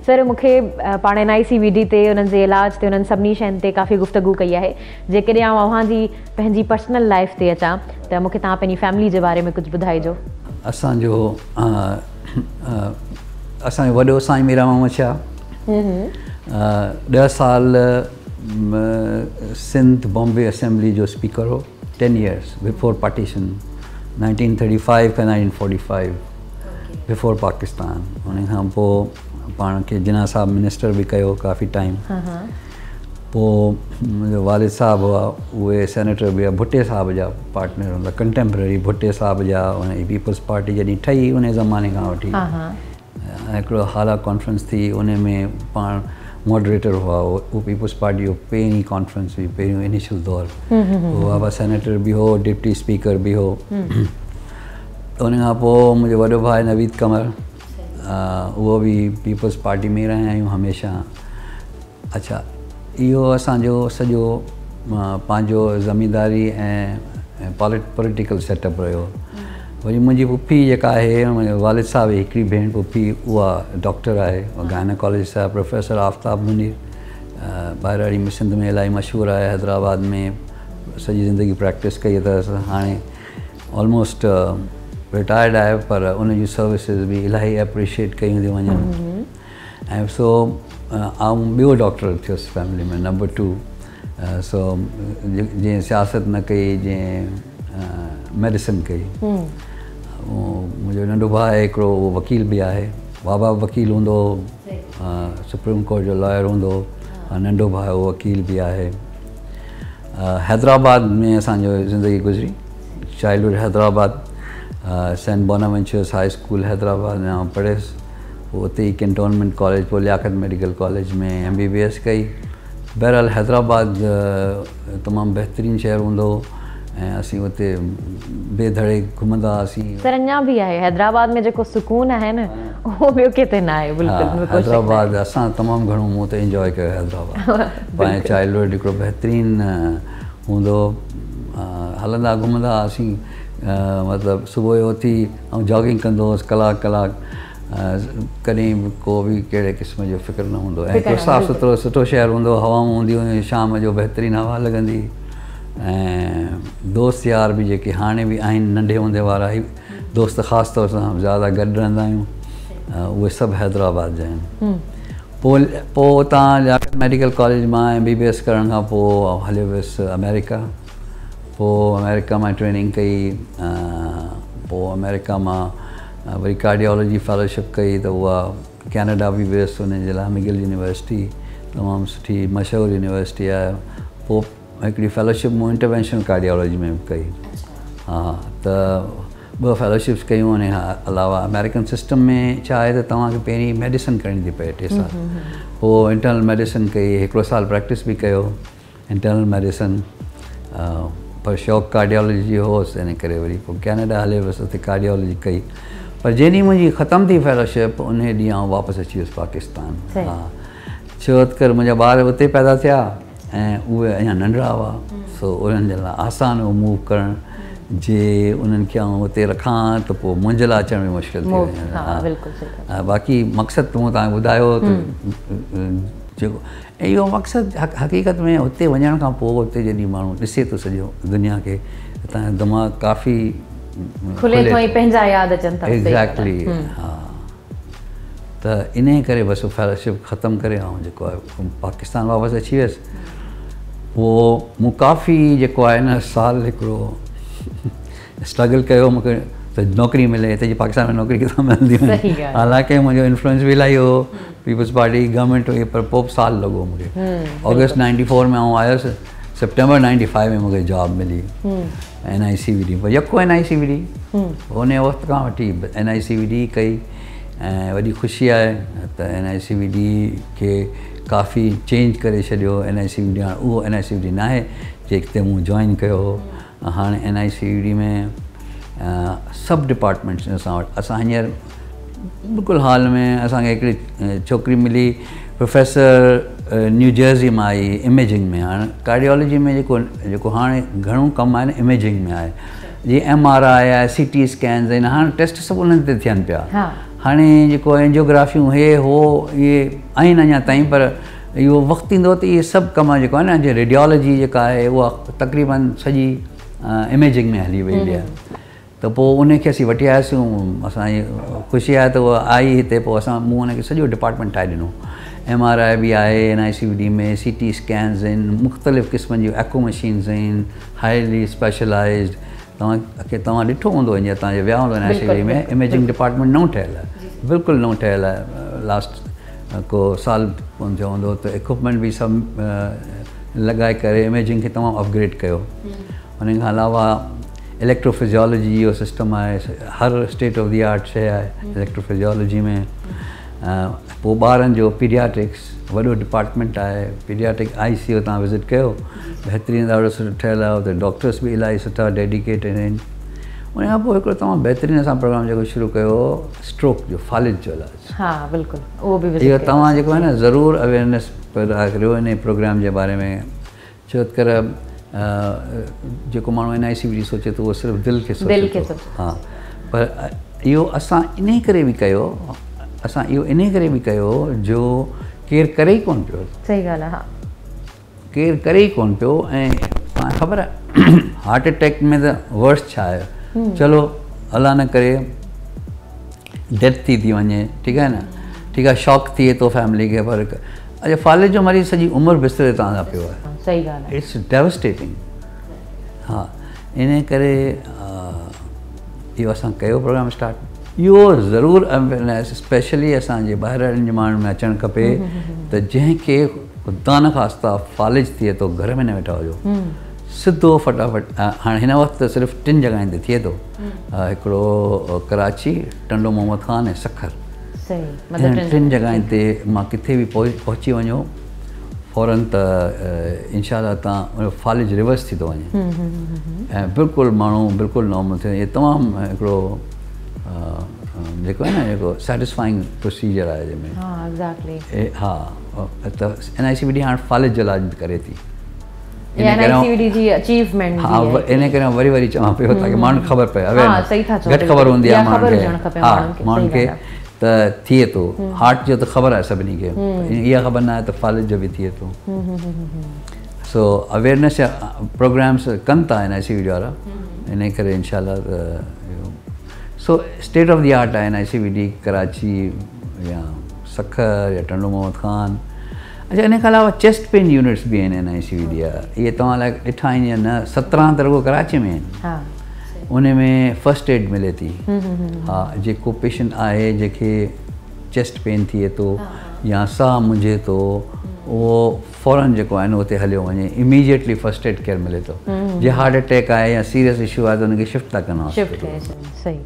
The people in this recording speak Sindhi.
سر مون کي پاڻ N I C V D تي انهن جي علاج تي انهن سڀني شين تي ڪافي گفتگو ڪئي آهي. جيڪڏهن آئون اوهان جي پنهنجي پرسنل لائيف تي اچان ته مون کي توهان پنهنجي فيملي جي باري ۾ ڪجهه ٻڌائجو. اسان جو اسان جو وڏو سائين ميران محمد شاهه 10 سال سنڌ بامبي اسيمبلي جو اسپيڪر هو 10 يئرس بفور پارٽيشن 1935 کان 1945 بفور پاڪستان. ان کان پوء پاڻ کي جناح صاحب منسٽر به ڪيو ڪافي ٽائيم. پوء منهنجو والد صاحب هئا اهي سينيٽر به هئا، ڀٽي صاحب جا پارٽنر هوندا، ڪنٽيمپرري ڀٽي صاحب جا. ان جي پيپلز پارٽي جڏهن ٺهي ان زماني کان وٺي هڪڙو هالا ڪانفرنس ٿي، ان ۾ پاڻ ماڊريٽر هئا. اهو پيپلز پارٽي جو پهرين ڪانفرنس هئي، پهريون انيشل دور. اهو بابا سينيٽر به هو، ڊپٽي اسپيڪر به هو. ان کان پوء منهنجو وڏو ڀاء نويد قمر، اهو به پيپلز پارٽي ۾ رهيا آهيون هميشه. اڇا اهو اسانجو سڄو پنهنجو زمينداري ۽ پوليٽيڪل سيٽ اپ رهيو. وري منهنجي پڦي جيڪا آهي، منهنجي والد صاحب جي هڪڙي ڀيڻ پڦي، اها ڊاڪٽر آهي، گائناڪالاجسٽ آهي، پروفيسر آفتاب منير، ٻاهراڙي ۾ سنڌ ۾ الاهي مشهور آهي. حيدرآباد ۾ سڄي زندگي پريڪٽس ڪئي اٿس، هاڻي آلموسٽ رٽائرڊ آهي، پر ان جون سروسز به الاهي اپريشيٽ ڪيون ٿيون وڃن. ۽ سو آئون ٻيو ڊاڪٽر ٿيس فيملي ۾ نمبر 2. سو جنهن سياست نه ڪئي، جنهن ميڊيسن ڪئي. منهنجو ننڍو ڀاء آهي هڪڙو، اهو وڪيل به آهي. بابا به وڪيل هوندو هو، سپريم ڪورٽ جو لائر هوندو هو. ننڍو ڀاء اهو وڪيل به آهي. حيدرآباد ۾ اسانجو زندگي گذري، childhood Hyderabad, Saint Bonaventure's high school Hyderabad ۾ آئون پڙهيس. پوء اتي ئي ڪينٽونمينٽ ڪاليج، پوء Liaquat medical college ۾ M B B S ڪئي. بهرحال حيدرآباد تمام بهترين شهر هوندو هو ۽ اسين اتي بي ڌڙي گهمندا هئاسين. سر اڃا به آهي حيدرآباد ۾ جيڪو سڪون آهي نه اهو ٻيو ڪٿي نه آهي. بلڪل. حيدرآباد اسان تمام گهڻو مون ته انجوائي ڪيو حيدرآباد. پنهنجو چائلڊهوڊ هڪڙو بهترين هوندو هو. هلندا گهمندا هئاسين، مطلب صبح جو اٿي آئون جاگنگ ڪندو هوس ڪلاڪ ڪلاڪ، ڪڏهن به ڪو به ڪهڙي قسم جو فڪر نه هوندو ۽ هڪڙو صاف سٿرو سٺو شهر هوندو، هوائون هونديون هيون، شام جو بهترين هوا لڳندي ۽ دوست يار به جيڪي هاڻي به آهن ننڍي هوندي وارا هي دوست خاص طور سان زياده گڏ رهندا آهيون، اهي سڀ حيدرآباد جا آهن. پوء پوء اتان لياقت ميڊيڪل ڪاليج مان ايم بي بي ايس ڪرڻ کان پوء هليو ويس آمريڪا. پوء آمريڪا مان ٽريننگ ڪئي، پوء آمريڪا مان وري ڪارڊيالاجي فيلوشپ ڪئي ته اها ڪينيڊا به ويس ان جي لاء. مگل يونيورسٽي تمام سٺي مشهور يونيورسٽي آهي. پوء هڪڙي فيلوشپ مون انٽروينشنل ڪارڊيالاجي ۾ به ڪئي. ها ته 2 فيلوشپس ڪيون. ان کان علاوه آمريڪن سسٽم ۾ ڇا آهي ته توهان کي پهرين ميڊيسن ڪرڻي ٿي پئي 3 سال، پوء انٽرنل ميڊيسن ڪئي، هڪڙو سال پريڪٽس به ڪيو انٽرنل ميڊيسن، پر شوق ڪارڊيالاجي جو هوس، ان ڪري وري پوء ڪينيڊا هليو ويس، اتي ڪارڊيالاجي ڪئي. پر جنهن ڏينهن منهنجي ختم ٿي فيلوشپ ان ڏينهن آئون واپس اچي ويس پاڪستان. ها ڇو ته ڪر منهنجا ٻار اتي پيدا ٿيا ۽ اهي اڃا ننڍڙا هئا، سو انهن جي لاء آسان هو موو ڪرڻ. جي انهن کي آئون اتي رکان ته پوء منهنجي لاء اچڻ به مشڪل ٿي وڃي. ها باقي مقصد مون توهان کي ٻڌايو ته جيڪو ۽ اهو مقصد حقيقت ۾ اتي وڃڻ کان پوء اتي جڏهن ماڻهو ڏسي ٿو سڄو دنيا کي ته توهان جو دماغ ڪافي کلي ٿو ۽ پنهنجا ياد اچن ٿا. ايگزيڪٽلي. ها ته انهي ڪري بس فيلوشپ ختم ڪري آئون جيڪو آهي پاڪستان واپس اچي ويس. پوء مون ڪافي جيڪو آهي نه سال هڪڙو اسٽرگل ڪيو مون کي ته نوڪري ملي. هتي جي پاڪستان ۾ نوڪري ڪٿان ملندي هئي، حالانڪه منهنجو انفلوئنس به الاهي هو، پيپلز پارٽي گورنمينٽ هئي، پر پوء به سال لڳو مون کي. آگسٽ 94 ۾ آئون آيس، سيپٽمبر 95 ۾ مون کي جاب ملي N I C V D, پر يڪو N I C V D. ان وقت کان وٺي N I C V D ڪئي ۽ وڏي خوشي آهي ته N I C V D کي ڪافي چينج ڪري ڇڏيو. N I C V D هاڻي اهو N I C V D ناهي جيڪتي مون جوائن ڪيو هو. هاڻي N I C V D ۾ سڀ ڊپارٽمينٽس اسان وٽ. اسان هينئر بلڪل حال ۾ اسان کي هڪڙي ڇوڪري ملي، پروفيسر نيو جرسي مان آئي اميجنگ ۾. هاڻي ڪارڊيالاجي ۾ جيڪو جيڪو هاڻي گهڻو ڪم آهي نه اميجنگ ۾ آهي، جيئن ايم آر I آهي، سي ٽي اسڪينز آهن، هاڻي ٽيسٽ سڀ انهن تي ٿين پيا. هاڻي جيڪو اينجيوگرافيون هي هو اهي آهن اڃا تائين، پر اهو وقت ايندو ته اهي سڀ ڪم جيڪو آهي نه، جي ريڊيالاجي جيڪا آهي اها تقريبن سڄي اميجنگ ۾ هلي وئي آهي. ته پوءِ ان کي اسين وٺي آياسين. اسان جي خوشي آهي ته اها آئي هتي. پوءِ اسان مون ان کي سڄو ڊپارٽمينٽ ٺاهي ڏنو. ايم آر I به آهي N I C V D ۾، C T scans آهن، مختلف قسمن جون ايڪو مشينز آهن، هائلي اسپيشلائزڊ. توهان کي توهان ڏٺو هوندو هينئر توهان جي ويا هوندو N I C V D ۾، imaging department نئون ٺهيل آهي، بلڪل نئون ٺهيل آهي. لاسٽ ڪو سال ڪونه ٿيو هوندو ته اڪوپمينٽ به سڀ لڳائي ڪري اميجنگ کي تمام اپگريڊ ڪيو. هن کان علاوه اليڪٽروفزيالاجي جو سسٽم آهي، هر اسٽيٽ آف the art شيءِ آهي اليڪٽروفزيالاجي ۾. پوءِ ٻارن جو پيڊياٽرڪس وڏو ڊپارٽمينٽ آهي. پيڊياٽرڪ آئي سي يو توهان وزٽ ڪيو، بهترين، ڏاڍو سٺو ٺهيل آهي. هتي ڊاڪٽرس به الاهي سٺا ڊيڊيڪيٽيڊ آهن. ان کان پوءِ هڪڙو تمام بهترين اسان پروگرام جيڪو شروع ڪيو اسٽروڪ جو، فالج جو علاج. ها بلڪل، اهو به اهو توهان جيڪو آهي نه ضرور اويئرنيس پيدا ڪريو ان پروگرام جي باري ۾، ڇو ته جيڪو ماڻهو N I C V D سوچي ٿو اهو صرف دل کي سوچي ٿو. ها، پر اهو اسان ان ڪري به ڪيو، اسان اهو ان ڪري به ڪيو جو ڪير ڪري ئي ڪونه پيو. صحيح ڳالهه آهي. ها، ڪير ڪري ئي ڪونه پيو. ۽ توهان کي خبر آهي هارٽ اٽيڪ ۾ ته ورس ڇا آهي؟ چلو الله نه ڪري ڊيٿ ٿي ٿي وڃي، ٺيڪ آهي نه، ٺيڪ آهي، شاڪ ٿئي ٿو فيملي کي، پر اڇا فالج جو مريض سڄي عمر بستري تان پيو آهي. صحيح ڳالهه آهي. It's ڊيوسٽيٽنگ. ها، ان ڪري اهو اسان ڪيو پروگرام اسٽارٽ. اهو ضرور اسپيشلي اسان جي ٻاهر جي ماڻهن ۾ اچڻ کپي ته جنهن کي خدا نه خاصتا فالج ٿئي ٿو، گهر ۾ نه ويٺا هجو، سڌو فٽافٽ. هاڻي هن وقت صرف 3 جڳهين تي ٿئي ٿو، هڪڙو ڪراچي، ٽنڊو محمد خان ۽ سکر. هنن 3 جڳهين تي مان ڪٿي به پهچي وڃو فورن ته انشا توهان فالج ريورس ٿي ٿو وڃي ۽ بلڪل ماڻهو بلڪل نارمل ٿي وڃي. تمام هڪڙو جيڪو آهي نه جيڪو سيٽسفائنگ پروسيجر آهي جنهن ۾. ها، ته N I C V D هاڻي فالج جو علاج به ڪري ٿي. ها، ان ڪري وري وري چوان پيو تاڪه ماڻهن کي خبر پئي، گهٽ خبر هوندي آهي ماڻهن کي. ها، ماڻهن کي ته ٿئي ٿو هارٽ جو ته خبر آهي سڀني کي، اها خبر نه آهي ته فالج جو به ٿئي ٿو. سو اويئرنيس جا پروگرامس ڪن ٿا N I C V D وارا، ان ڪري انشا ته سو اسٽيٽ آف the art آهي N I C V D Karachi يا سکر يا ٽنڊو محمد خان. اڇا، ان کان علاوه چيسٽ پين يونٽس به آهن N I C V D جا. اهي توهان لاءِ ڏٺا آهن يا نه؟ 17 ته رڳو ڪراچي ۾ آهن. ان ۾ فرسٽ ايڊ ملي ٿي. ها، جيڪو پيشنٽ آهي جنهن کي چيسٽ پين ٿئي ٿو يا ساهه منجهي ٿو، اهو فورن جيڪو آهي نه اتي هليو وڃي، اميڊيٽلي فرسٽ ايڊ ڪيئر ملي ٿو. جي هارٽ اٽيڪ آهي يا سيريس اشو آهي ته هن کي شفٽ ٿا ڪن. صحيح.